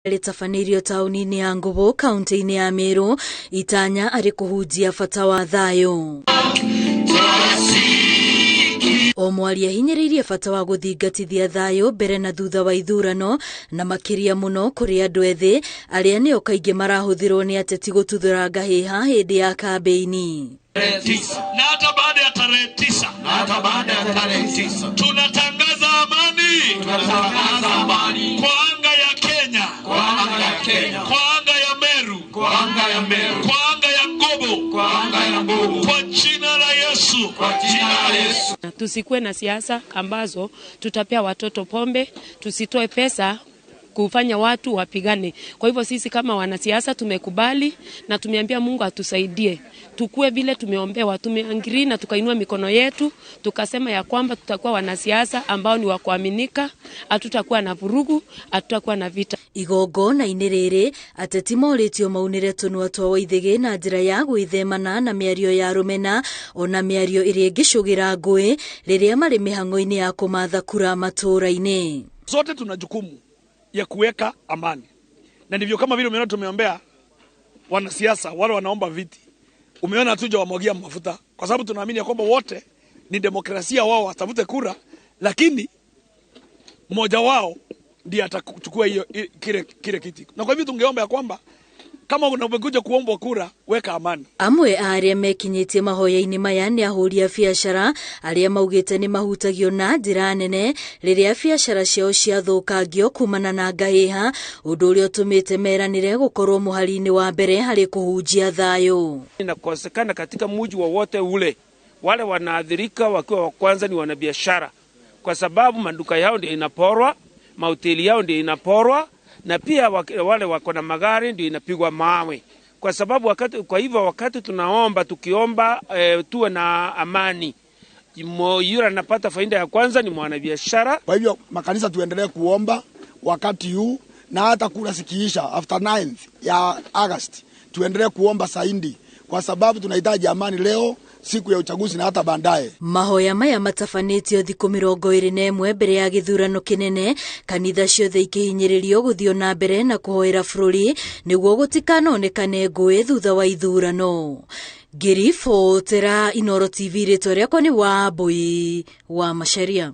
Rĩtabanĩirio taũni-inĩ ya Ngũbũ, kaunti-inĩ ya Meru, itanya arĩ kũhunjia bata wa thayũ. O mwaria ahinyĩrĩirie bata wa gũthingatithia thayũ mbere na thutha wa ithurano, na makĩria mũno kũrĩ andũ ethĩ arĩa nĩo kaingĩ marahũthĩrwo nĩ ateti gũtuthũra ngahĩha hĩndĩ ya kambĩini. Na hata baada ya tarehe 9, na hata baada ya tarehe 9 tunatangaza amani, tunatangaza amani kwa anga ya Kenya, kwa anga ya Kenya, kwa anga ya Meru, kwa anga ya Meru, kwa anga ya Ngobo, kwa anga ya Ngobo, kwa jina la Yesu, kwa jina la Yesu. Tusikuwe na siasa ambazo tutapea watoto pombe, tusitoe pesa kufanya watu wapigane. Kwa hivyo sisi kama wanasiasa tumekubali na tumeambia Mungu atusaidie. Tukue vile tumeombewa, tumeangiri na tukainua mikono yetu, tukasema ya kwamba tutakuwa wanasiasa ambao ni wa kuaminika, hatutakuwa na vurugu, hatutakuwa na vita. Igongona-inĩ rĩrĩ, ateti morĩtio maunĩre tũnua twa Waithĩgĩ na njĩra ya gwĩthemana na mĩario ya rũmena ona mĩario ĩrĩa ĩngĩcũgĩra ngũĩ rĩrĩa marĩ mĩhang'o-inĩ ya kũmatha kura matũũra-inĩ. Sote tuna jukumu ya kuweka amani, na ndivyo kama vile umeona tumeombea wanasiasa wale wanaomba viti, umeona hatuja wamwagia mafuta, kwa sababu tunaamini ya kwamba wote ni demokrasia, wao watafute kura, lakini mmoja wao ndiye atachukua hiyo kile kiti. Na kwa hivyo tungeomba ya kwamba kama unakuja kuomba kura, weka amani. Amwe a arĩa mekinyĩtie mahoya-inĩ maya nĩ ahũri a biacara arĩa maugĩte nĩ mahutagio na njĩra nene rĩrĩa biacara ciao ciathũkangio kumana na ngahĩha, ũndũ ũrĩa ũtũmĩte meranĩre gũkorwo mũhari-inĩ wa mbere harĩ kũhunjia thayũ. Inakosekana katika mji wowote ule, wale wanaathirika wakiwa wa kwanza ni wanabiashara, kwa sababu maduka yao ndio inaporwa, mahoteli yao ndio inaporwa, na pia wale wako na magari ndio inapigwa mawe. Kwa sababu wakati, kwa hivyo wakati tunaomba, tukiomba tuwe na amani, yule anapata faida ya kwanza ni mwanabiashara. Kwa hivyo makanisa tuendelee kuomba wakati huu, na hata kura sikiisha after 9th ya August tuendelee kuomba saindi, kwa sababu tunahitaji amani leo siku ya uchaguzi na hata baadaye. Mahoya maya matabanĩtio thikũ 21 mbere ya gĩthurano kĩnene, kanitha ciothe ikĩhinyĩrĩrio gũthiĩ na mbere na kũhoera bũrũri nĩguo gũtikanonekane ngũĩ thutha wa ithurano. Ngĩribotera Inooro TV, rĩtwa rĩakwa nĩ Wambui wa Macharia.